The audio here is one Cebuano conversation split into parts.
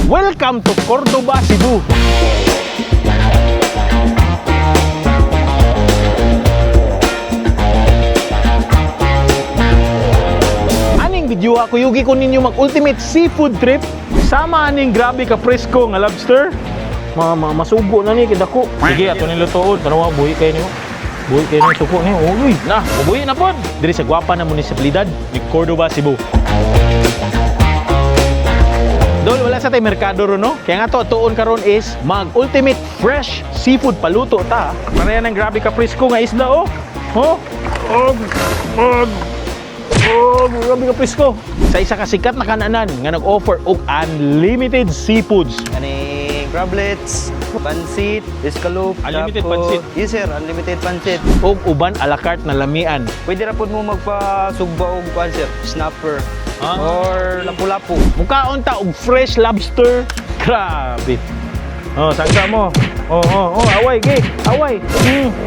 Welcome to Cordoba, Cebu. Aning video ako yugi ko ninyo mag ultimate seafood trip sama aning grabe ka presko nga lobster. Ma, ma masugo na ni kidako. Sige, ato ni lutoon. Tanawa, buhi kay nimo. Buhi kay nimo suko ni. Uy, na, buhi na pod. Diri sa gwapa na munisipalidad ni Cordoba, Cebu. Dol, wala sa tay merkado ron, no? Kaya nga to, tuon karon is mag ultimate fresh seafood paluto ta. Pareha ng grabe ka presko nga isda, oh. Oh. Oh. Oh. Oh, grabe ka presko. Sa isa ka sikat na kananan nga nag-offer og unlimited seafoods. Kaning crablets, pansit, escalope, Unlimited tapos- pansit? Yes sir, unlimited pansit. Og uban a la carte na lamian. Pwede ra pud mo magpasugba og kuan sir, snapper Ah. or lapu-lapu. Mukaon ta og fresh lobster. Grabe. Oh, sangsa mo. Oh, away, gay. Away.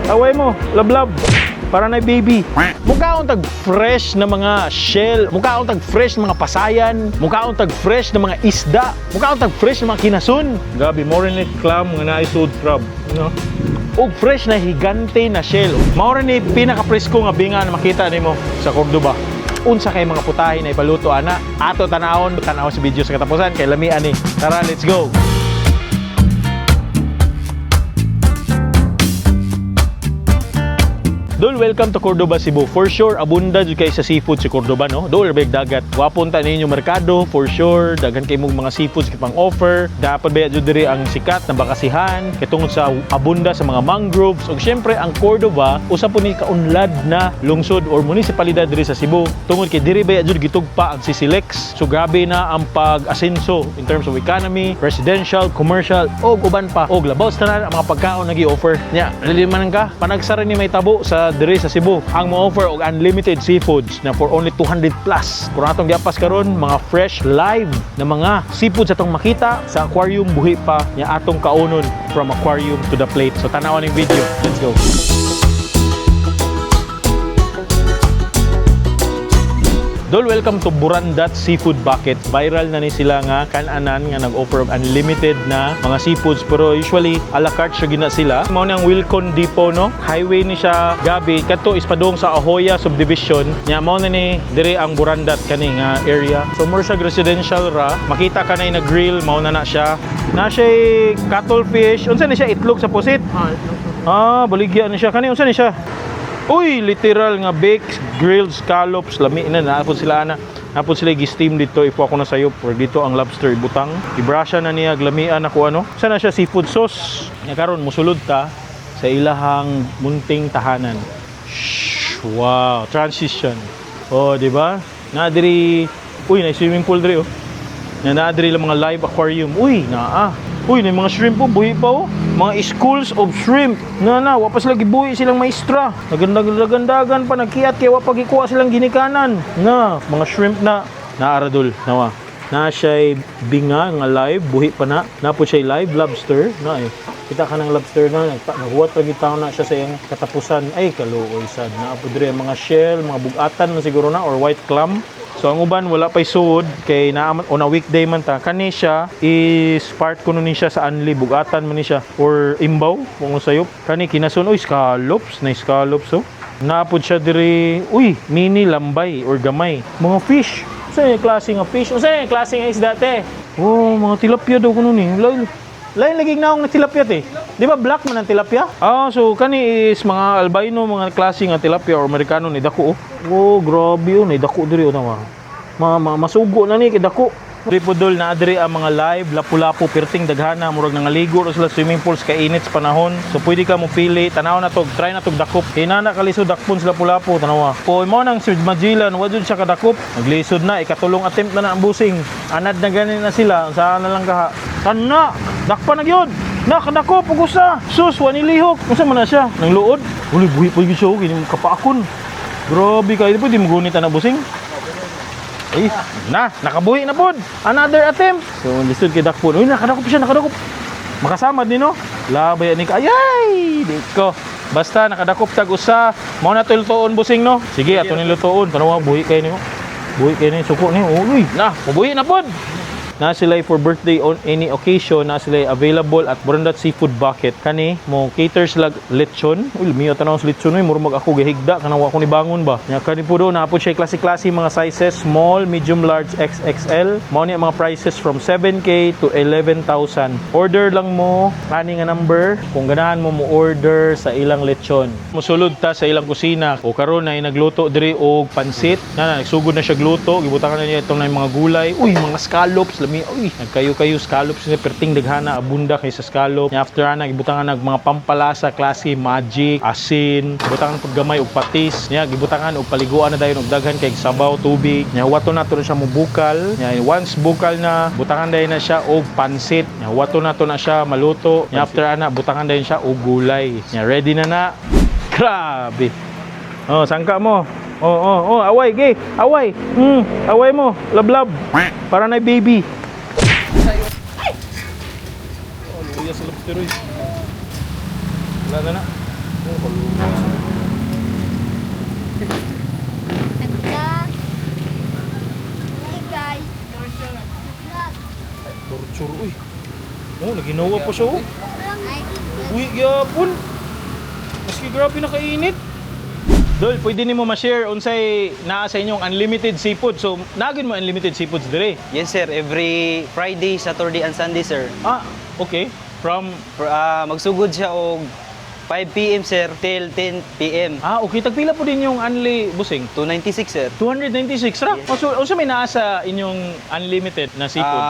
Away mo. Lablab. Para na baby. Mukaon tag fresh na mga shell, mukaon tag fresh na mga pasayan, mukaon tag fresh na mga isda, mukaon tag fresh na mga kinasun. Grabe, more ni clam nga naay sud crab, no? Og fresh na higante na shell. Mao ra ni pinaka-presko nga binga na makita nimo sa Cordoba. Unsa kay mga putahe na ipaluto ana, ato tanawon, tanaw sa video sa katapusan kay lami ani. Tara, let's go. Dol, welcome to Cordoba, Cebu. For sure, abunda jud kay sa seafood si Cordoba, no? Dol, big dagat. Wapon ta ninyo merkado, for sure. Daghan kay mong mga seafoods kay pang offer. Dapat ba jud diri ang sikat na bakasihan kay tungod sa abunda sa mga mangroves. Ug syempre ang Cordoba usa po ni kaunlad na lungsod or munisipalidad diri sa Cebu. Tungod kay diri ba jud gitugpa ang Sisilex. So grabe na ang pag-asenso in terms of economy, residential, commercial, og uban pa. Og labaw sa tanan ang mga pagkaon na gi-offer. Nya, liliman ka, panagsara ni may tabo sa diri sa Cebu. Ang mo-offer og unlimited seafoods na for only 200 plus. Kung atong giapas karon, mga fresh live na mga seafoods atong makita sa aquarium, buhi pa nya atong kaunon from aquarium to the plate. So tanawan ning video. Let's go. Dol, welcome to Burandat Seafood Bucket. Viral na ni sila nga kananan nga nag-offer og unlimited na mga seafoods, pero usually a la carte siya gina sila. Mao ni ang Wilcon Depot, no. Highway ni siya gabi kadto is padung sa Ahoya subdivision. Nya mao na ni diri ang Burandat kani nga area. So more siya residential ra. Makita ka na na grill, mao na na siya. Na siya cuttlefish. Unsa ni siya, itlog sa pusit? Ah, baligya ni siya. Kani unsa ni siya? Uy, literal nga baked grilled scallops. Lami na naapod sila ana. Napod sila gi-steam dito ipo ako na sayop or dito ang lobster ibutang. Ibrasya na niya glamian ako ano. Sana siya seafood sauce. Nya karon musulod ta sa ilahang munting tahanan. Shh, wow, transition. Oh, di ba? Na diri, uy, na swimming pool diri oh. Na naa diri lang mga live aquarium. Uy, naa. Uy, na mga shrimp po, buhi pa oh. Mga schools of shrimp. Na na, wa pa sila gibuhi silang maestra. Nagandagandagan pa nagkiat kay wa pa gikuha silang ginikanan. Na, mga shrimp na naaradol nawa. Na siya'y binga nga live, buhi pa na. Na po siya'y live lobster. Na eh. Kita ka ng lobster na, naghuwat lagi tao na siya sa iyang katapusan. Ay, kaluoy sad. Na po diri ang mga shell, mga bugatan man siguro na or white clam. So ang uban wala pay suod kay naa man on a weekday man ta. Kani siya is part kuno ni siya sa anli, bugatan man ni siya or imbaw kung sayop. Kani kinasun, oy, scallops, na scallops oh. Naapod siya diri, uy, mini lambay or gamay. Mga fish. Unsa yung klase nga fish? Unsa yung klase nga isda te? Oh, mga tilapia daw kuno ni. Lain lain lagi naong na tilapia te. Di ba black man ang tilapia? Ah, so kani is mga albino mga klase nga tilapia or Amerikano ni dako oh. Oh, grabe oh, ni dako diri oh tama. Ma, ma masugo na ni kay dako. Diri po dol na diri ang mga live lapu-lapu perting daghana, murag nangaligo ra sila swimming pools kay init sa panahon. So pwede ka mo pili, tanaw na to, try na tog dakop. Kay nana kalisod dakpon sa lapu-lapu tanawa. Po mo nang si Magellan wa jud siya kadakop. Naglisod na, ikatulong attempt na na ang busing. Anad na ganin na sila, saan na lang kaha. Kana, dakpa na gyud. Na kadakop ug usa. Sus, wa nilihok. Unsa man na siya? Nang luod. Uli buhi pa gyud siya, oh, kini kapaakon. Grabe kayo, pwede mo gunit na busing. Ay, na, nakabuhi na pod. Another attempt. So, lisod kay dakpon. Uy, nakadakop siya, nakadakop. Makasama din, no? Labay ani ka. Ayay! Di ko. Basta nakadakop tag usa. Mao na to busing, no? Sige, ato ni lutoon. Tanawa, buhi kay nimo. Buhi kay ni suko ni. Uy, na, mabuhi na pod. Na sila for birthday, on any occasion, na sila available at Burandat Seafood Bucket. Kani mo cater sila lechon. Uy, lumiyo tanaw sa lechon oy, murag ako gihigda kanang wa ko ni bangon ba. Nya kani po do na po siya klase-klase mga sizes, small, medium, large, XXL. Mao ni ang mga prices from 7K to 11,000. Order lang mo ani nga number kung ganahan mo mo order sa ilang lechon. Musulod ta sa ilang kusina. O karon ay nagluto diri og pansit. Na, na nagsugod na siya gluto, gibutangan na niya itong na yung mga gulay. Uy, mga scallops lami. Uy, nagkayo-kayo scallops niya, perting daghana, abunda kay sa scallop. Nya after ana gibutangan nag mga pampalasa klase Magic, asin, gibutangan pud gamay og patis. Nya gibutangan og paliguan na dayon og daghan kay sabaw, tubig. Nya huwato na to na siya mubukal. Nya once bukal na, butangan dayon na siya og pansit. Nya huwato na to na siya maluto. Nya after ana butangan dayon siya og gulay. Nya ready na na. Grabe. Oh, sangka mo. Oh, away, gay. Away. Away mo. Lablab. Para na baby. Oh, luya sa lobster, oy. Wala na na. Oh, kaluya. Nagka. Hey guys. Vlog. Torture, uy. Oh, naginawa pa siya, oh. Ay, Uy, gyapon. Maski grabe nakainit. Dol, pwede nimo ma-share unsay naa sa inyong unlimited seafood. So, nagin mo unlimited seafoods dire. Yes sir, every Friday, Saturday and Sunday, sir. Ah, okay. From Magsugod siya og 5 p.m., sir, till 10 p.m. Ah, okay. Tagpila po din yung unli, busing? 296, sir. 296 ra. Yes. O, so, unsa may naa sa inyong unlimited na seafood?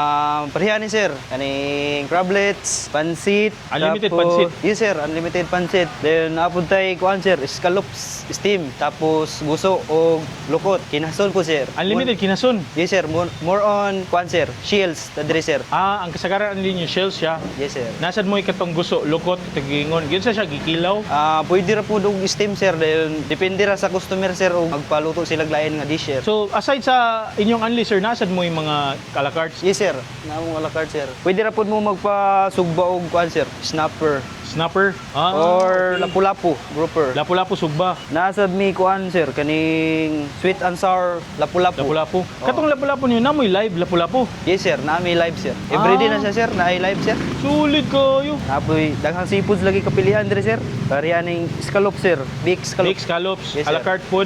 Pareha ni sir. Kaning crablets, pansit. Unlimited pansit? Yes sir, unlimited pansit. Then apod tay kuan sir, scallops steam, tapos guso og lukot. Kinason po, sir. Unlimited kinason. Yes sir, more on kuan sir, shells ta diri, sir. Ah, ang kasagaran din yung shells siya. Yes sir. Nasad mo ikatong guso, lukot, tagingon. Gyud sa siya gikilaw. Pwede ra po og steam sir, then depende ra sa customer sir og magpaluto sila lain nga dish, sir. So, aside sa inyong unli sir, nasad mo yung mga a la cartes? Yes sir, naamong a la carte, sir. Pwede ra pud mo magpasugba og kuan sir, snapper Snapper? Ah, or okay. lapu-lapu, grouper. Lapu-lapu sugba. Nasad mi kuan sir, kaning sweet and sour lapu-lapu. Lapu-lapu. Katong lapu-lapu niyo namoy live lapu-lapu. Yes sir, naa may live sir. Everyday na siya sir, naay live sir. Sulit kayo. Napoy daghang seafoods lagi kapilian dire sir. Pareha ning scallop sir, big scallop. Big scallops, Yes, a la sir. carte food.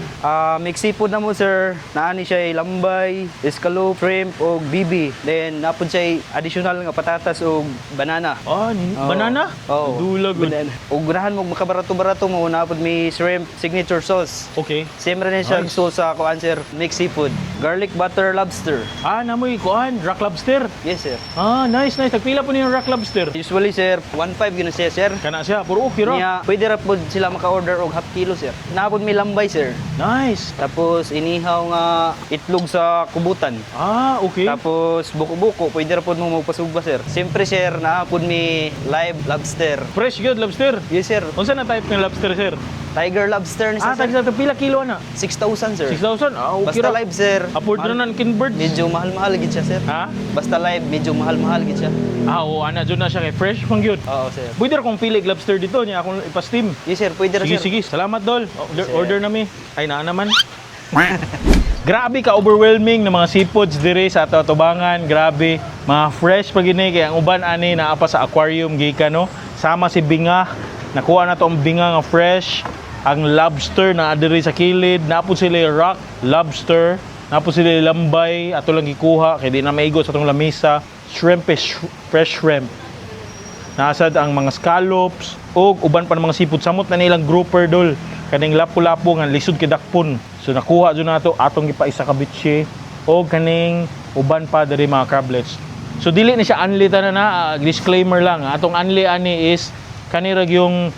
Mixed seafood na mo sir. Naani siya ay lambay, scallop, shrimp og bibi. Then napod siya ay additional nga patatas og banana. Ah, Oo. banana? Oo. Dulag. Banana. Og ganahan mo makabarato-barato mo, napod may shrimp signature sauce. Okay. Same rin siya Nice. sauce sa kuan sir, mixed seafood. Garlic butter lobster. Ah, namoy kuan, rock lobster. Yes sir. Ah, nice, nice. Tagpila po niyo yung rock lobster. Usually sir, 1.5 gyud na siya sir. Kana siya, puro okay ra. Niya, pwede ra pod sila maka-order og half kilo sir. Napod may lambay sir. Nice. Tapos inihaw nga itlog sa kubutan. Ah, okay. Tapos buko-buko, pwede ra pod mo magpasugba sir. Siyempre sir, naa pod may live lobster. Fresh good lobster. Yes sir, Unsa na type ng lobster, sir? Tiger lobster ni Ah, sir. tag sa pila kilo na? 6,000 sir. 6,000. Ah, okay Basta ra. live sir. Afford na nan kinbirds. Medyo mahal-mahal gid siya sir. Ha? Basta live, medyo mahal-mahal gid siya. Ah, oo, ana jud na siya kay fresh pang gyud. Oo sir. Pwede ra kong pili lobster dito niya akong ipa-steam. Yes sir, pwede ra Sige, sir. sige. Salamat, Dol. Order, Sir. order na mi. Ay, naa naman. Grabe ka overwhelming ng mga seafoods dire sa ato atubangan. Grabe. Mga fresh pag ini kay ang uban ani naa pa sa aquarium gikan no. Sama si binga. Nakuha na to ang binga nga fresh. Ang lobster na diri sa kilid, napod sila yung rock lobster, napod sila yung lambay, ato lang gikuha kay di na maigot sa atong lamisa. Shrimp is fresh shrimp. Nasad ang mga scallops ug uban pa ng mga seafood, samot na nilang grouper dol, kaning lapu-lapu nga lisod kay dakpon. So nakuha jud nato, atong gipaisa ka bitche og kaning uban pa diri mga crablets. So dili ni siya unli tanan na, disclaimer lang. Atong unli ani is kani ra yung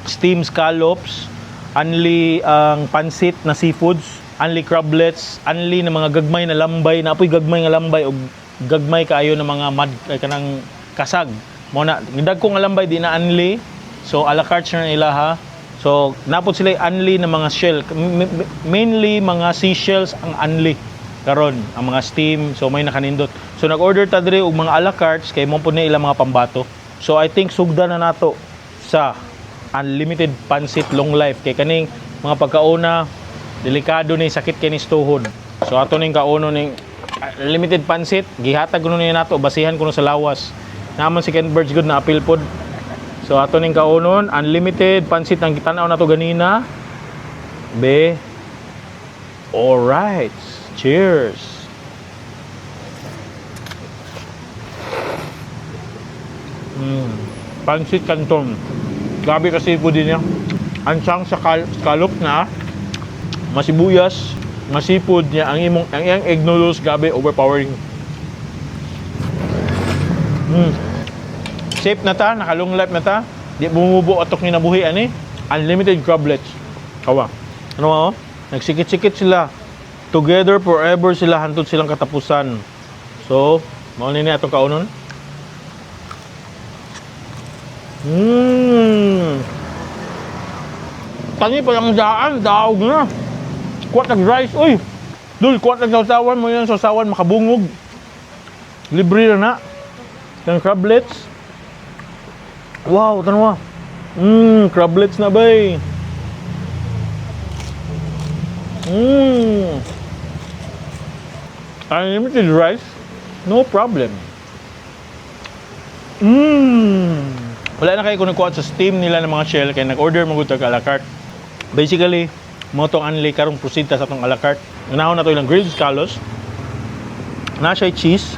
steam scallops, unli ang pansit na seafoods, unli crablets, unli na mga gagmay na lambay, na apoy gagmay nga lambay og gagmay kaayo na mga mad ay kanang kasag. Mo na dagko nga lambay di na unli. So a la carte na nila ha. So napod sila unli na mga shell, mainly mga seashells ang unli karon ang mga steam, so may nakanindot. So nag-order ta diri og mga a la cartes kay mo pud ni ilang mga pambato. So I think sugda na nato sa unlimited pansit long life kay kaning mga pagkauna delikado ni sakit kay ni tuhod. So ato ning kauno ning Limited pansit, gihatag kuno niya nato, basihan kuno sa lawas. Naman si Ken Birds good na apil pod. So ato ning kaunon, unlimited pansit ang gitanaw nato ganina. Be. Alright. Cheers. Pansit Canton. Grabe kasi po din niya. Ansang sa scallop na masibuyas, masipud niya ang imong ang iyang egg noodles, grabe overpowering. Safe na ta, nakalong life na ta. Di bumubo atok ni nabuhi ani. Unlimited crablets. Kawa. Ano oh? Nagsikit-sikit sila. Together forever sila hantod silang katapusan. So, mao ni atong kaunon. Tani pa lang daan, daog na. Kuha tag rice, uy. Dul, kuha tag sausawan mo yan, sausawan makabungog. Libre na na. Yung crablets. Wow, tanwa. Crablets na bay. Unlimited rice, no problem. Wala na kayo kung nagkuha sa steam nila ng mga shell kaya nag-order mo gud a la carte. Basically, mo tong anli karong proceed ta sa tong a la carte. Unahon na to ilang grilled scallops. Na siya cheese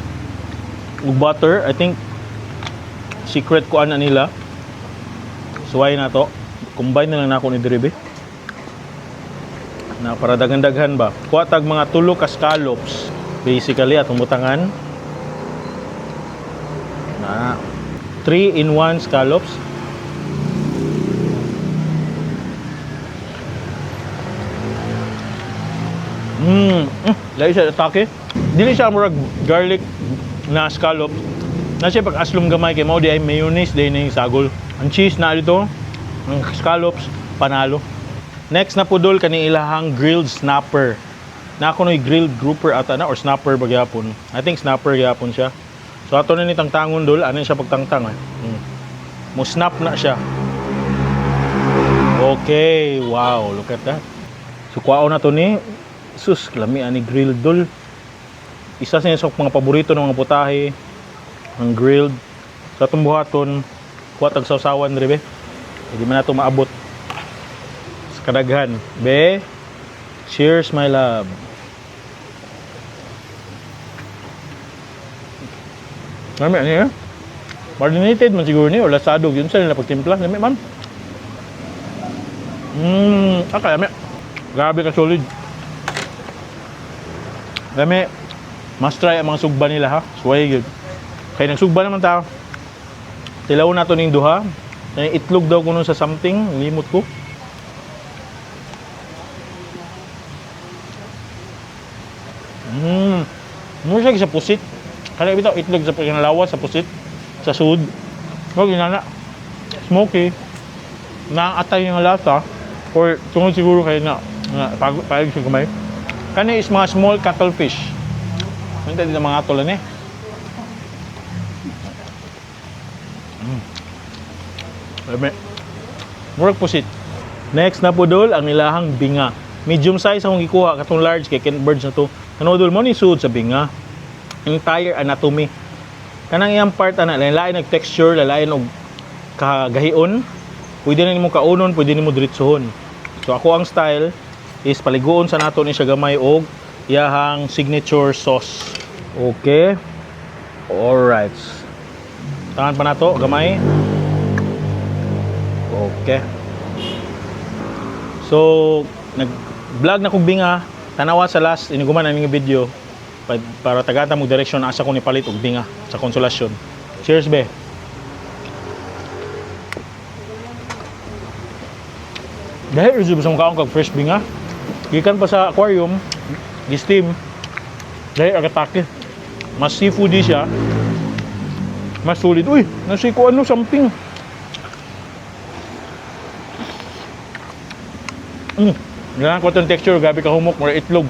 ug butter. I think secret kuan na nila. Suway na to. Combine na lang nako ni diri be. Na para daghan-daghan ba. Kuha tag mga tulo ka scallops. Basically atong butangan. Na 3 in 1 scallops. Lahi siya atake. Dili siya murag garlic na scallops. Na siya pag aslom gamay kay mao di ay mayonnaise di na yung sagol. Ang cheese na dito, ang scallops panalo. Next na pudol kani ilahang grilled snapper. Na ako no'y grilled grouper ata na or snapper ba gyapon. I think snapper gyapon siya. So ato na ni tangtangon dol, ano siya pagtangtang eh. Mo snap na siya. Okay, wow, look at that. So kuwaon na to ni sus, lami ani grilled dol. Isa sa mga paborito ng mga putahe, ang grilled. Sa atong buhaton, kuha tag sawsawan diri be. Hindi man nato maabot sa kadaghan. Be, cheers my love. Lami ani eh. Marinated man siguro ni o lasado yun sa nila pagtimpla. Lami man. Okay, lami. Grabe ka solid. Lami. Must try ang mga sugba nila ha. Suway gyud. Kay nagsugba naman ta. Tilaw na to ning duha. Ay, itlog daw kuno sa something, limot ko. Mura siya sa pusit. Kaya bitaw itlog sa pagkalawas sa pusit, sa sud. Wag inana. Smoky. Naatay yung lasa or tungod siguro kay na, na pag pag sa gamay. Kani is mga small cuttlefish. Ano dito mga atolan eh. Lami. Murag pusit. Next na pudol ang ilahang binga. Medium size akong gikuha katong large kay Kent Birds na to. Ano dol mo ni sud sa binga. Entire anatomy. Kanang iyang part ana lain nag texture, lain og kagahion. Pwede na nimo kaunon, pwede nimo diretsohon. So ako ang style is paliguon sa nato ni siya gamay og iyahang signature sauce. Okay. Alright. Tangan pa nato gamay. Okay. So, nag-vlog na kog binga, tanawa sa last iniguman na ning video para tagata mo direksyon asa ko ni palit og binga sa Konsolasyon. Cheers be. Dahil resume sa mukhaon kag fresh binga. Gikan pa sa aquarium, gi-steam. Dahil agatake. Mas seafoody siya. Mas solid. Uy, nasi ko ano something. Ganang ko itong texture, grabe ka humok, mura itlog.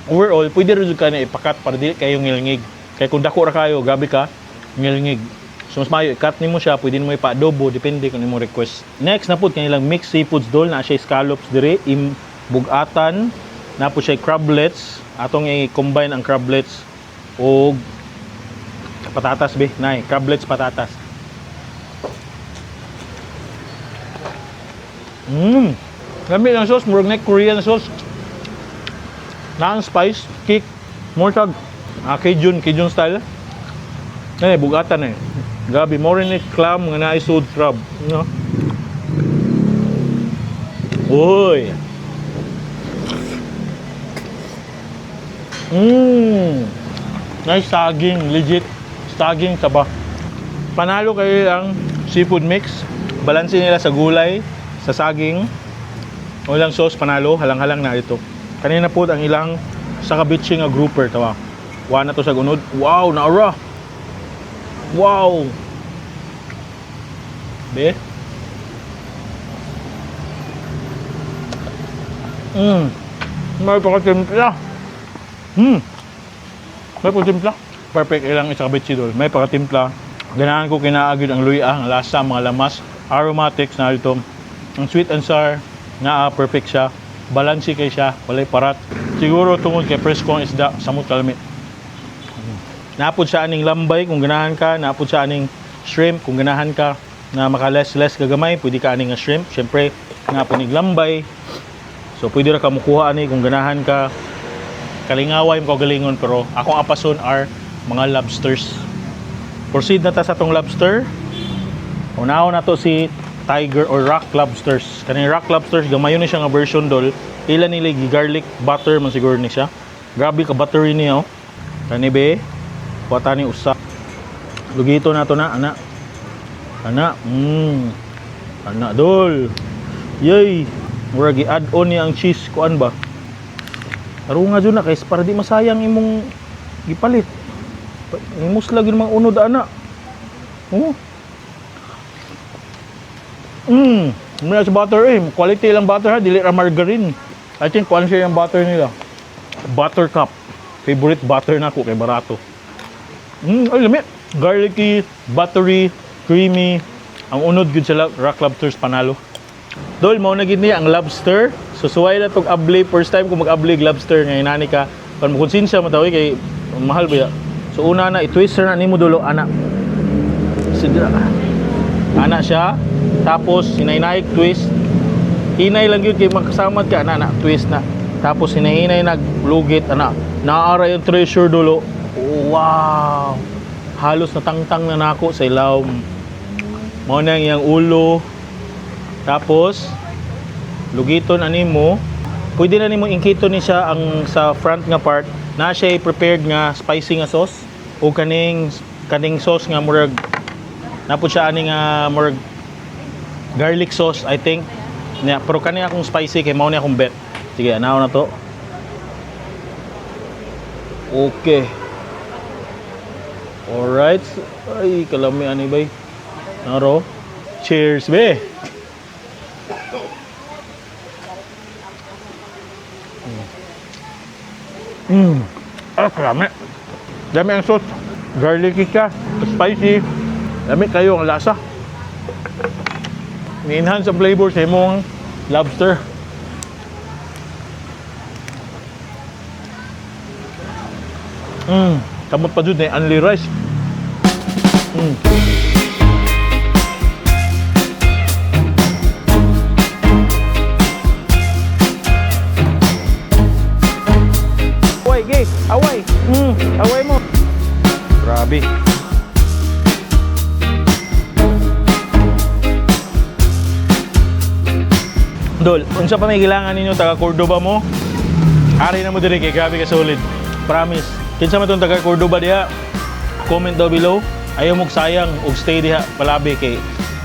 Overall, pwede rin ka na ipakat para dili kayo ngilngig. Kaya kung dako ra kayo, grabe ka, ngilngig. So mas maayo, i-cut nimo siya, pwede nimo ipa-adobo, depende kung nimo request. Next na pud kanilang mixed seafoods dol, na siya scallops dire, im bugatan, na po siya crablets, atong i-combine ang crablets. Og patatas be, nay, crablets patatas. Lami lang sauce, murag na Korean sauce. Naang spice, kick, more tag Cajun, Cajun style. Eh, bugatan eh. Grabe, more ni clam nga naay sud crab, no? Uy. Nice saging, legit. Saging taba. Panalo kayo ang seafood mix. Balanse nila sa gulay, sa saging. Walang sauce, panalo. Halang-halang na ito. Kanina po ang ilang sa kabitsi nga grouper tawa. Wa na to sa gunod. Wow, naara. Wow. Be. May pakatimpla. May pakatimpla. Perfect ilang isa kabitsi dol. May pakatimpla. Ganahan ko kinaagid ang luya, ang lasa, mga lamas, aromatics na ito. Ang sweet and sour, naa perfect siya. Balanse kay siya, walay parat. Siguro tungod kay presko ang isda, samot kalami. Napod sa aning lambay kung ganahan ka, napod sa aning shrimp kung ganahan ka na maka-less-less kagamay, pwede ka aning nga shrimp. Siyempre, napod ning lambay. So pwede ra ka mukuha ani kung ganahan ka. Kalingaway mo kagalingon pero akong apason are mga lobsters. Proceed na ta sa tong lobster. Unahon na to si tiger or rock lobsters. Kaning rock lobsters gamayon ni siya nga version dol. Ila nila garlic butter man siguro ni siya. Grabe ka buttery niya oh. Kani be, kuha ni usa. Lugito na to na ana. Ana. Ana dol. Yay. Mura gi-add on niya ang cheese kuan ba. Tarunga jud na kay para di masayang imong gipalit. Imus lagi mga unod ana. Oh. Mura sa butter eh. Quality lang butter ha, dili ra margarine. I think kuan siya yung butter nila. Buttercup. Favorite butter na ko kay barato. Ay lami. Garlicky, buttery, creamy. Ang unod gud sila rock lobsters panalo. Dol, mao na gid niya ang lobster. So suway na tog abli, first time ko mag-abli og lobster ngayon nani ka. Pan mo konsensya mo tawi kay mahal ba ya. So una na i-twist na nimo dulo ana. Sidra. Ana siya. Tapos hinahinay twist. Hinay lang yun kay magkasamad ka ana na twist na. Tapos hinahinay naglugit ana. Naara yung treasure dulo. Wow. Halos natangtang na nako sa ilawom. Mao na ang iyang ulo. Tapos lugiton ani mo. Pwede na nimo ingkito ni siya ang sa front nga part na siya prepared nga spicy nga sauce o kaning kaning sauce nga murag napud siya ani nga murag garlic sauce, I think. Nya, pero kani akong spicy kay mao ni akong bet. Sige, anaw na to. Okay. Alright. Ay, kalami ani bay. Naro. Cheers, be. Ah, kalami. Dami ang sauce. Garlicky siya. Spicy. Dami kayo ang lasa. Ni-enhance ang flavor sa imong lobster. Kamot pa jud na only rice. Away, gay. Away. Away mo. Grabe. Dol, unsa pa may kailangan ninyo taga Cordoba mo? Ari na mo diri kay grabe ka solid. Promise. Kinsa man tong taga Cordoba diha? Comment down below. Ayaw mo sayang og stay diha palabi kay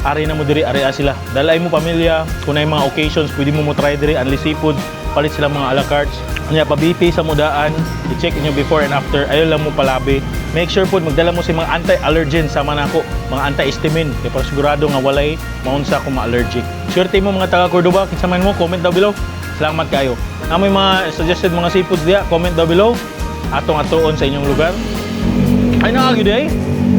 ari na mo diri ari sila. Dalay mo pamilya, kung naay mga occasions pwede mo mo try diri unli seafood, palit sila mga a la carte. Nya pa BP sa mudaan, i-check inyo before and after. Ayaw lang mo palabi. Make sure pod magdala mo sa mga anti-allergen sama nako, mga anti-histamine kay para sigurado nga walay maunsa kung ma-allergic. Swerte mo mga taga Cordoba, kinsa man mo, comment down below. Salamat kayo. Amoy mga suggested mga seafoods diha, comment down below. Atong atuon sa inyong lugar. Ay na eh.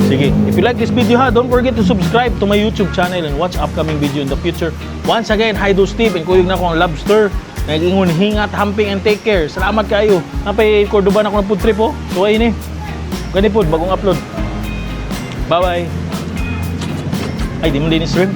Sige, if you like this video ha, don't forget to subscribe to my YouTube channel and watch upcoming video in the future. Once again, hi do Steve and kuyog na ko ang lobster. Nag-ingon hingat, hamping and take care. Salamat kayo. Napay Cordoba na ko ng food trip oh. Tuway ni. Gani pod, bagong upload. Bye-bye. Ay, di mo din shrimp.